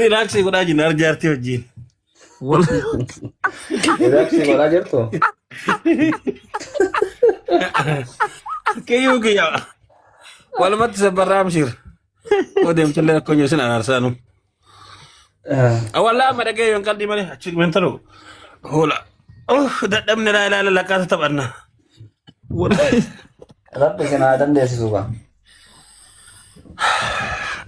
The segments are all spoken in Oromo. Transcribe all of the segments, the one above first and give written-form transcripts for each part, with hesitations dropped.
Relax godhaa jirra arjaartii wajjin. Relax godhaa jirtu. Kiyyuu kiyya. Walumatti sabbarraa amshiir. Yoo deemtullee rakkoo jiru sin araarsaanu. Wallaa amma dhagee yoon qalbii malee achi mentalo. Hoola. Uff dadhabne laa ilaala lakkaasa taphanna. Rabbi isin haa dandeessisu gaa.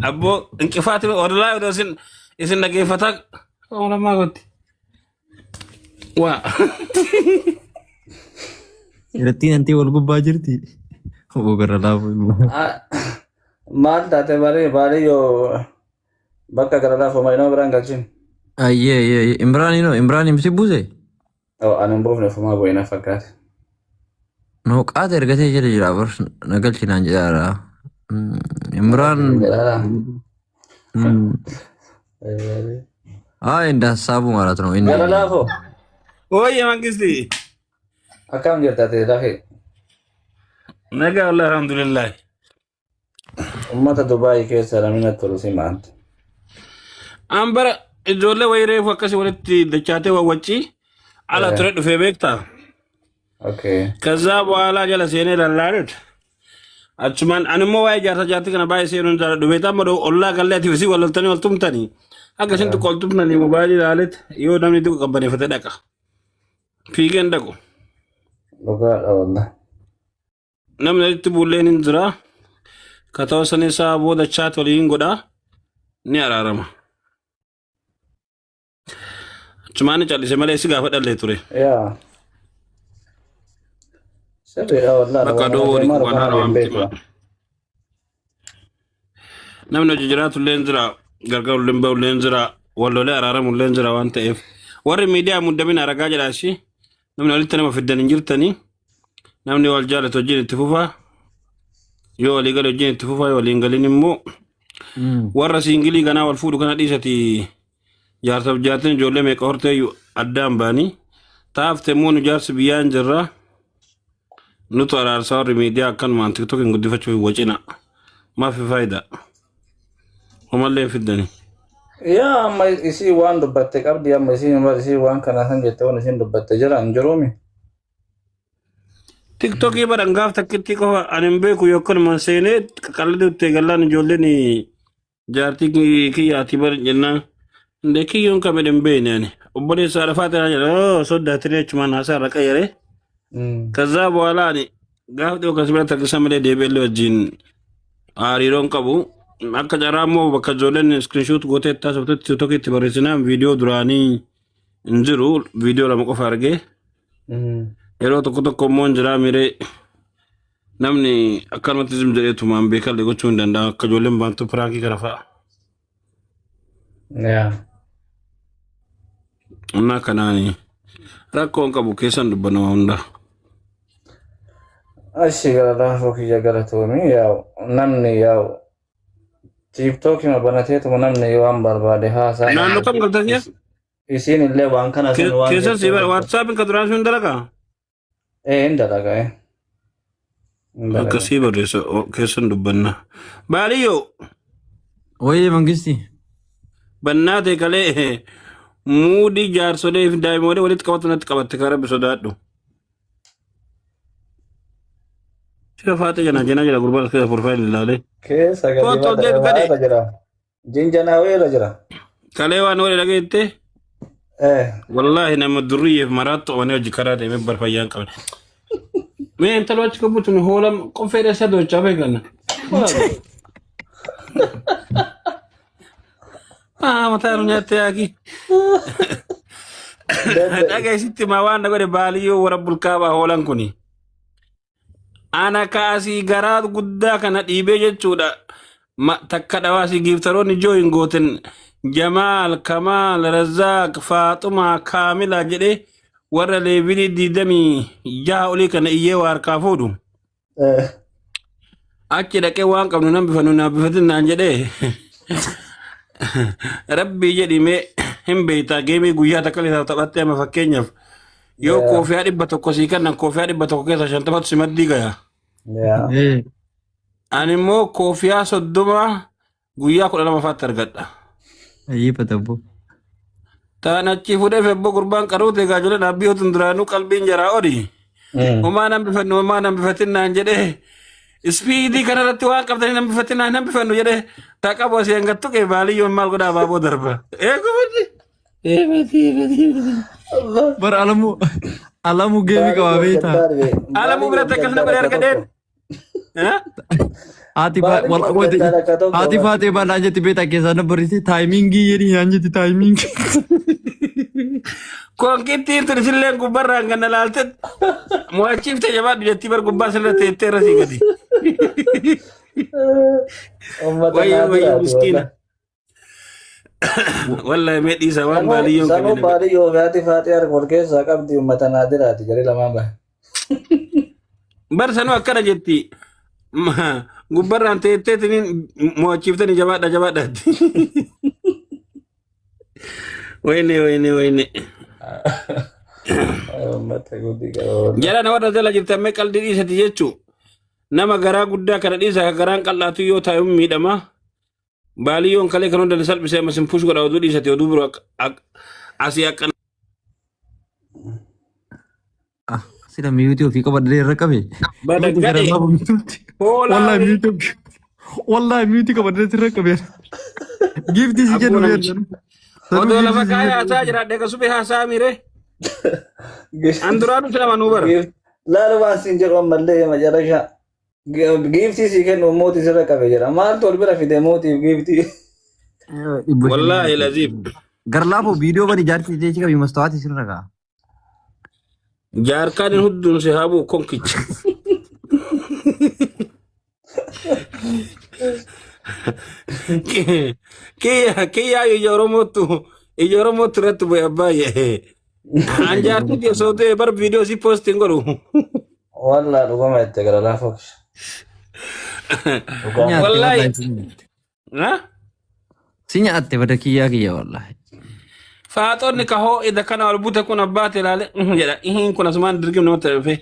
Abboo inqifaati wallaa odoo isin isin dhageeffataa oolamaa gotti. Waa. Irrattiin antii wal gubbaa jirti. Obbo Garra laafu ilma. Maal taate barii baaliyyoo bakka gara laafoo malee nama biraan galchin. Ayyee ayyee ayyee. Imraan inoo Imraan si buuse? Oh, ani hin buufne ofumaa bu'e na fakkaate. No qaata ergatee jala jira bar na galchi naan jedhaara. Imraan Jedhaara. haa እንደ ሀሳቡ ማለት ነው። inni Gara laafoo Ooyye mangisti. akkam jirta ati lafee? Nagaa wallah alhamdulillah. Uummata Dubaayii keessa namni natti tolu si maanta. An bara ijoollee wayii reefu akkasii walitti dachaatee wawwaccii ala ture dhufee beektaa. Okay. ከዛ በኋላ jala seenee lallaalet achumaan ani immoo waa'ee jaarsa jaartii kana baay'ee seenuun jaalladhu beektaa amma ollaa gallee ati isii wal loltanii wal tumtanii akka isin xiqqoo wal tumtanii mobaayilii ilaaleet yoo namni xiqqoo qabbaneeffate dhaqa fiigeen dhaqu Dhugaadha wallah. namni walitti buulleen hin jira ka ta'u san isaa booda chaat waliin godha ni araarama achumaan ni callise malee si gaafa dhallee ture Yaa. Sirriidha wallah. bakka Waan doo deemaa waliin waan dhufaa haarawaa hin miti beeku. Namni hojii jiraatu illee jira, gargaaru illee bahu illee jira, wallolee araaramu illee jira waan ta'eef. Warri miidiyaa muddamin aragaa jedha ishii namni walitti nama fiddan hin jirtanii namni wal jaalatu wajjin itti fufaa yoo walii gale wajjin itti fufaa yoo waliin galin immoo warra siingilii ganaa wal fuudhu kana dhiisati jaarsaaf jaartiin ijoollee meeqa horteeyyu addaan baanii taafte immoo nu jaarsi biyyaa hin jirra nutu araarsaa warri miidiyaa akkanumaan tiktok hin guddifachuuf hin wacina maafi faayidaa homallee hin fiddanii. Yaa amma isii waan dubbatte qabdi amma isii isii waan kana san jette waan isiin dubbatte jira hin jiruumi. Tiktokii baran gaaf takkitti qofa ani hin beeku yookaan seenee qalladii itti eegallaan ijoolleen jaartii kiyyaatii bar jennaan indee kiyyoon kam hin beekne ani obboleessa haadha faaxee jedha oo soddaatanii achumaan haasaa irra qayyare ከዛ በኋላ ani gaaf dhiyoo kan biratti harkisa malee deebi'ellee wajjin hariiroon qabu akka carraa immoo bakka ijoolleen iskirinshuut gootee itti haasoftutti tiktokiitti itti barreessinaan viidiyoo duraanii hin jiru viidiyoo lama qofa argee yeroo tokko tokko immoo hin jiraa miree namni akkanumatti zim jedhee tumaan beekallee gochuu hin danda'a akka ijoolleen baantuu piraankii kana fa'a. Yaa. Innaa kanaani rakkoon qabu keessan dubbanna waa hunda. Ashi gara laafoo kiyya galatoomi yaa'u namni yaa'u tiiktookima banateetuma namni waan barbaade haasaa. Naannoo kam galtan siya? Isiin illee waan kana san waan Keessan si bara waatsaappiin ka duraan sun dalagaa? Ee hin dalaga ee. Hin dalaga. Akkasii barreessa keessan dubbanna. Baaliyyoo Wayye mangisti. bannaate kalee muudii jaarsolee fi daa'imoolee walitti qabatu natti qabatte kan rabbi sodaadhu. Sira faate jana jana jira gurbaan as keessa profaayilii ilaalee. Keessa gadi Kootu ol deebi maata gadhee. jira. Jinjanaawee irra jira. Kalee waan wali dhageette Eh. wallaahi nama durriyyeef maraattu qabanii hojii karaa deemee barfayyaan hin qabne. Mee intala achi qabutu nu hoolam qoffee dheessaa dochaa beekanna. Ah, mataa nu nyaatte yaaki. Dhageessitti maa waan na godhe baaliyyoo warra bulkaabaa hoolan kuni. Ana kaasii garaa guddaa kana dhiibee jechuudha. Takka dhawaasii giiftaroonni ijoo hin gootin. Jamaal, Kamaal, Razzaaq, Faaxumaa, Kaamilaa jedhee warra leevilii 26 olii kana iyyee waa harkaa fuudhu. Achi dhaqee waan qabnu nan bifannu naan bifatin naan jedhee. Rabbii jedhi mee hin beektaa geemii guyyaa takka illee taphattee amma fakkeenyaaf yoo koofiyaa 100 sii kennan koofiyaa 100 keessa 50tu si maddii gaya. Ani immoo koofiyaa 30 guyyaa 12 faatti argadha. Ayyiifata abboo. Taan achi fuudhee febboo gurbaan qaruute egaa ijoolleen dhaabbii otun duraanuu qalbiin jaraa oli. Homaa nan bifannu homaa nan bifatin naan jedhee ispiidii kanarratti waan qabdanii nan bifatin naan nan bifannu jedhee taa qabu asii hanga tuqe baaliyyoon maal godhaa abaaboo darba. Eegumatti. Eebati eebati eebati. Bara alamuu alamuu geemii qabaa beektaa. Alamuu biratti akkas na godhe argadheen. Haati haati faatee baadhaa jetti beektaa keessaa na barreessite taayimingii jedhi naan jetti taayimingii. Konkittiin tun isilleen gubbarraan kan na laalte mo'achiifte jabaadhu jettii bar gubbaa sirra teettee irra sii gadi. Uummata Wayyoo wayyoo naadiraati miskiina. wallahi. Wallahi mee dhiisa waan Sanuu baaliyyoon sanuu qabne. baadiyyoo fi haati faaxee harka wal keessaa qabdi uummata naadiraati jedhee lamaan bahe. Bar sanuu akkana jetti. Gubbarraan teetteetiniin mo'achiiftanii jabaadha jabaadha. Wayne wayne wayne. Uummata guddi qaba wallahi. Jala na warra jala jirtan mee qalbii dhiisati jechuu. Nama garaa guddaa kana dhiisa ka garaan qal'aatu yoo taa'u miidhama. Baaliyyoon kalee kan hunda salphisee amma sin push godha oduu dhiisati oduu biroo asii akka Ah, sila miyuutii ofii qabadhee irra qabe. bada Miyuutii gadhe gara laafa miyuutii. hoolaa Wallahi wayii. miyuutii ofii. Wallahi miyuutii qabadhee irra qabe. Giiftii si Abboo kennu namichi. beektan. Sanuu Odoo lafa giiftii si kaayee kennu. haasaa jiraadhe ka suphee haasaa miire. An duraanu sila manuu bara. Laalu waan siin jedhu ammallee macarasha. Giiftii sii kennu mootii sirra qabe jedha. Maaltu ol bira fide mootiif giiftii? Wallaahi laziim. Gara laafoo viidiyoo bani jaartii jechi qabi mastawaati sirra kaa. Jaarkaan hin hudduun si haa bu'u konkicha. Kiyya kiyyaa ija Oromootu ija Oromootu irratti bu'e abbaay'ee. An jaartii kee osoo ta'e bar viidiyoo si poostiin godhu. Wallaa dhuguma itti gara laafoo. Dhugaa. Nyaatte Wallaahi. wallahi si nyaatte. Ha? Si nyaatte bada kiyyaa kiyya wallahi. Faaxoonni ka hoo ida kana ol bute kun abbaate ilaale jedha. Ihiin kun asumaan dirqim namatti dhufe.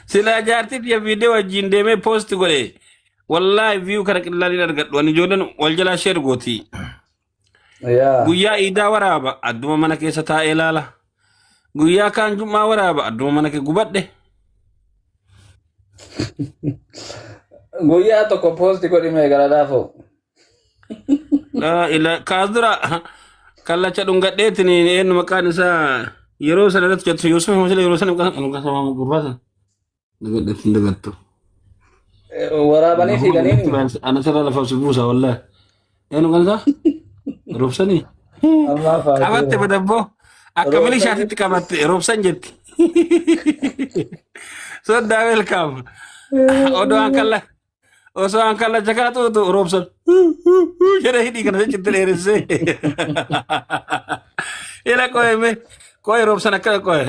Silaa jaartii tiyya viidiyoo wajjin deemee poosti godhe. Wallaahi viyuu kana qillaalin argadhu. Ani ijoolleen wal jalaa sheer gooti. Yaa. Guyyaa iidaa waraaba adduma mana keessa taa'ee ilaala. Guyyaa kaan jum'aa waraaba adduma mana kee gubadhe. Guyyaa tokko poosti godhi mee gara laafoo. Laa ila kaas dura kallacha dhungadheetiin eenyu maqaan isaa yeroo sana irratti jettu Yuusuf Masila yeroo sana maqaan maqaan isaa gurbaa sana dagadheetiin dagattu. Waraabanii fiiganii. Ana sirra lafa si buusa wallaahi. Eenyu maqaan isaa? Roobsanii. Ammaa Qabatte faayidaa. badabboo akka milishaatitti qabatte roobsan jetti. Soddaa welcome. Odoo an kalla osoo an kallacha kana tuutu roobsan jedhee hidhii kana jechitti dheeressee. Ila qoye mee qoye roobsan akkana qoye.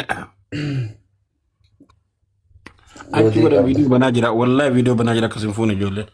Achi godha viidiyoo banaa jira wallahi viidiyoo banaa jira akkas hin fuune ijoolleen.